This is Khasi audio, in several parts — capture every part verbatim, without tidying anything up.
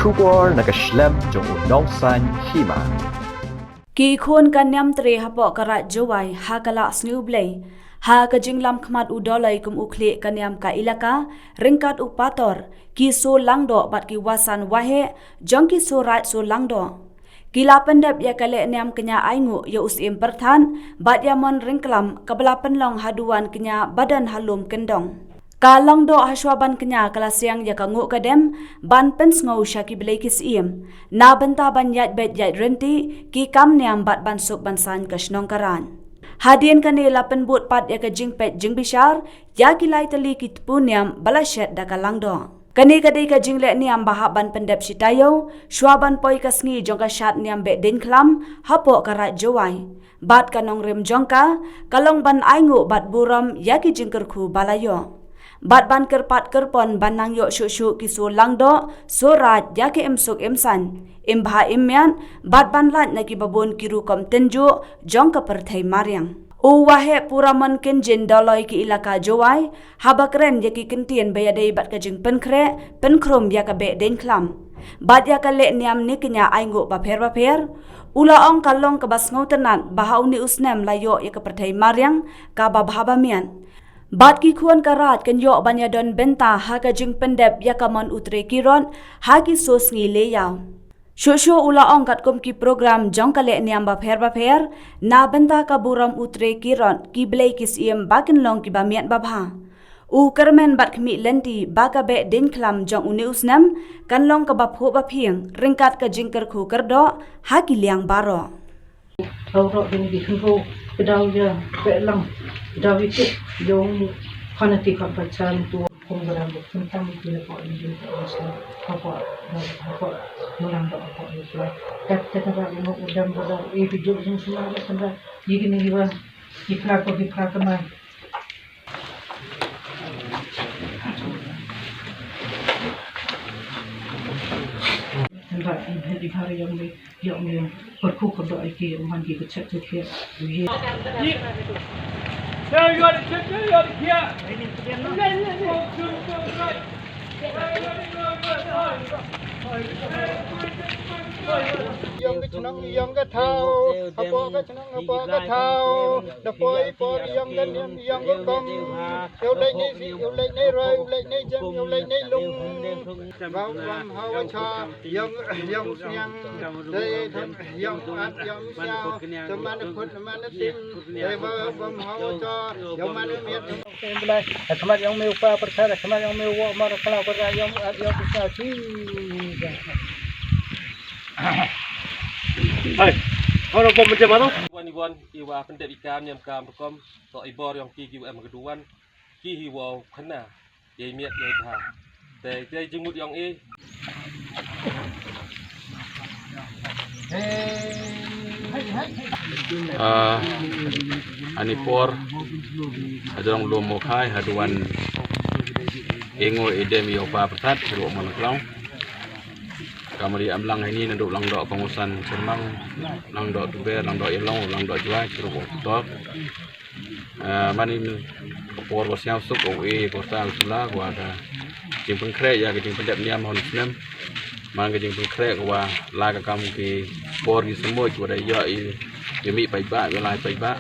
Khubor na ka shlem jong u Nongsaiñ Hima. Ki khun ka niam tre hapoh ka Raid Jowai ha ka lak sngi U Blei, ha ka jinglam khmat u Doloi kum u khlieh ka niam ka ilaka, ryngkat u Pator, ki Soh Langdoh bad ki Wasan Waheh jong ki Soh Raid Soh Langdoh. Ki la pyndep ïa ka lehniam kñia ainguh ïa u Syiem Pyrthat bad ïa Mon Ryngklam, kaba la pynlong haduh wan kñia ba don ha lum kyndong. Ka Langdoh ha shuwa ban kñia ka la siang ïa ka nguh ka dem ban pynsngew sha ki blei ki syiem na bynta ban ïaid beit ïaid ryntih ki kam niam bad ban suk ban saiñ ka shnong ka raid. Hadien kane la pynbud pat ïa ka jingpeit jingbishar ïa ki lai tylli ki tpu niam ba la shet da ka Langdoh. Kane ka dei ka jinglehniam ba hap ban pyndep shi taïew shuwa ban poi ka sngi jong ka shad niam Behdeiñkhlam hapoh ka Raid Jowai. Bad ka nongrim jong ka ka long ban ainguh bad burom ïa ki jingkyrkhu ba la ïoh, bad ban kyrpad kyrpon ban nang ïoh shuh shuh ki Soh Langdoh Soh Raid ïa ki im suk im saiñ, im bha im miat, bad ban lait na kiba bun ki rukom tynjuh jong ka pyrthei mariang. U Waheh Puramon Kynjin Doloi ki ilaka Jowai, haba kren ïa ki kyntien ba ïadei bad ka jingpynkhreh pynkhrum ïa ka Behdeiñkhlam bad ïa ka lehniam ne kñia ainguh bapher bapher, u la ong ka long kaba sngewtynnad ba ha une u snem la ïoh ïa ka pyrthei mariang kaba bha ba miat. Bad ki khun ka raid kin ïoh ban ïadon bynta ha ka jingpyndep ïa ka mon u Tre Kirot ha ki soh sngi leh ïaw. Shuh shuh u la ong katkum ki program jong ka lehniam bapher bapher na bynta ka burom u Tre Kirot, ki blei ki syiem ba kin long kiba miat ba bha. U kyrmen bad khmih lynti ba ka Behdeiñkhlam jong une u snem kan long kaba phuh ba phieng ryngkat ka jingkyrkhu kyrdoh ha ki liang baroh. Hau rok ding di hynro kedaw ya belang kedaw itu yong khana ti kham pacha tu kong barang tu tentang itu na kok ni jin kok ni sila kok kok barang tu kok ni sila. Kat kat kat kat ino udam barang eh video jin sila kat kat kat. Yigini liwan. Kipra ko kipra kemai. Tanda in hedi hari yang ni yang ni perku ko do iki man ki kecek tu ki. Ye. Yo yo kecek yo yo. Yong ka chnong yong ka thaw, hapoh ka chnong hapoh ka thaw, da poi por yong ka niam yong ka kom. Yow leit nei si, yow leit nei roi, yow leit nei jem, yow leit nei lung. Bam bam hawa cha, yong yong sniang, dei tham yong at yong sniaw, teman put man tim, dei bam bam hawa cha, yow man miat. Khmat yong me u pa pyrkhat, khmat yong me u wok mar khlaw kyrda yong yong pyrkhat. Hai, horo bom je maro. Wan i wan i wa pyndep i kam niam kam rukom, to i bor yong ki ki em ka duwan, ki hi wa khna, ye miat ye bha. Te te jingmut yong i. Ah, ani por, hadong lum mo khai, haduan engo edem yo pa pyrthat, ro mon khlaw. Kamari am lang ini nanduk Langdoh Pangusan Chyrmang, Langdoh Tuber, Langdoh Ilong, Langdoh Jwai, Chyrmang Tok. Ah, mani por ba sniaw suk, o e por ta sula, wa ka jingpynkhreh, ya ka jingpyndep niam hon snem. Man ka jingpynkhreh, wa la ka kam ki por ki semoi, wa da ya i, ya mi paidbah, ya lai paidbah.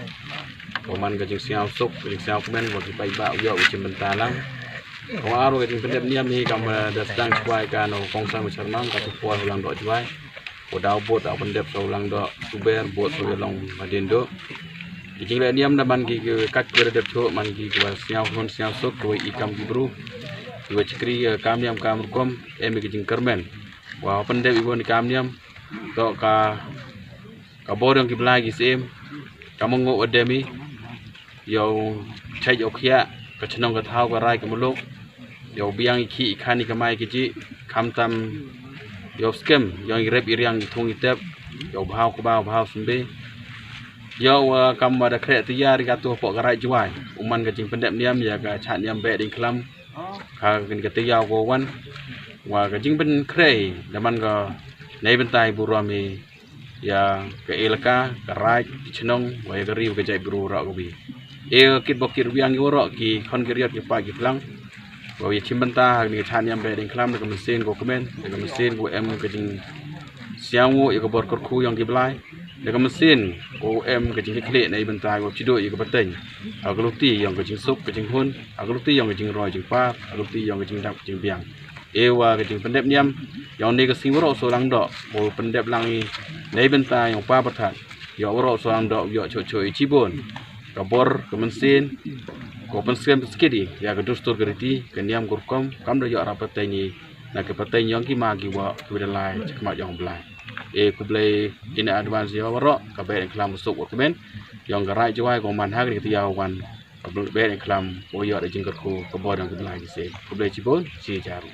Wa man ka jingsniaw suk, ka jingsniaw kmen, wa ki paidbah, ya u jingpynta lang. Wa aro ka jingpyndep niam hi kam, eh, da sdang chwai ka no kongsan wa Chyrmang ka tu por Langdoh Jwai. Wa daw bot daw pyndep sa Langdoh Tuber bot sa Ilong Madin do. Ki jingleh niam da man ki ki kat ki da dep chok man ki ki wa sniaw hun sniaw suk ki wa i kam ki bru. Ki wa chikri, eh, kam niam kam rukom em ki jingkyrmen. Wa pyndep i won i kam niam. To ka ka bor yong ki blai ki syiem. Ka mongo wa demi. Yow chait yow khiah, ka chnong ka thaw ka rai ka muluk. Yow biang i khih i khan i kamai ki jih, khamtam yow skhem, yow i rep i riang i thung i tep, yow bhaw kbaw bhaw symbe. Yow, uh, kam wa da khreh tayar i ka tu hapoh ka Raid Jwai, u man ka jingpyndep niam ya ka chad niam Behdeiñkhlam. Ka kani ka tayar ko wan, wa ka jingpynkhreh, da man ka nei bynta i burom i ya ka elaka, ka raid, ki chnong, wa ya ka ri, wa ka jaitbru, wa ka wi. E, kit bok kit wiang, wa ki khon ki riat, ki pa, ki phlang. Ba u ïa shim bynta ha kane ka thad niam Behdeiñkhlam da ka mynsiem ka kmen, da ka mynsiem ka em ka jingsiang u ïa ka bor kyrkhu yong ki blai, da ka mynsiem ka em ka jingkitkhlieh na i bynta ka ba u shu duh ïa ka pateng ha ka luti yong ka jingsuk ka jinghun, ha ka luti yong ka jingroi jingpar, ha ka luti yong ka jingdap ka jingbiang. E wa ka jingpyndep niam yong ne ka sngi waroh so lang doh, u pyndep lang i na i bynta yong pa pyrthat. Ïoh waroh so lang doh, ïoh choh choh i chibun ka bor ka mynsiem, ko pynskhem pynskit i ïa ka dustur ka riti ka niam ka rukom, kam da ïoh rap pateng i na ka pateng yong ki ma ki wa ki wa da lai cha khmat yong Blai. E khublei in advance ïa waroh ka Behdeiñkhlam u suk wa kmen yong ka Raid Jowai ko man ha ka ri ka tiaw wan ka Behdeiñkhlam u ïoh da jingkyrkhu ka bor yong ki Blai ki se. Khublei chibun, shi jaru.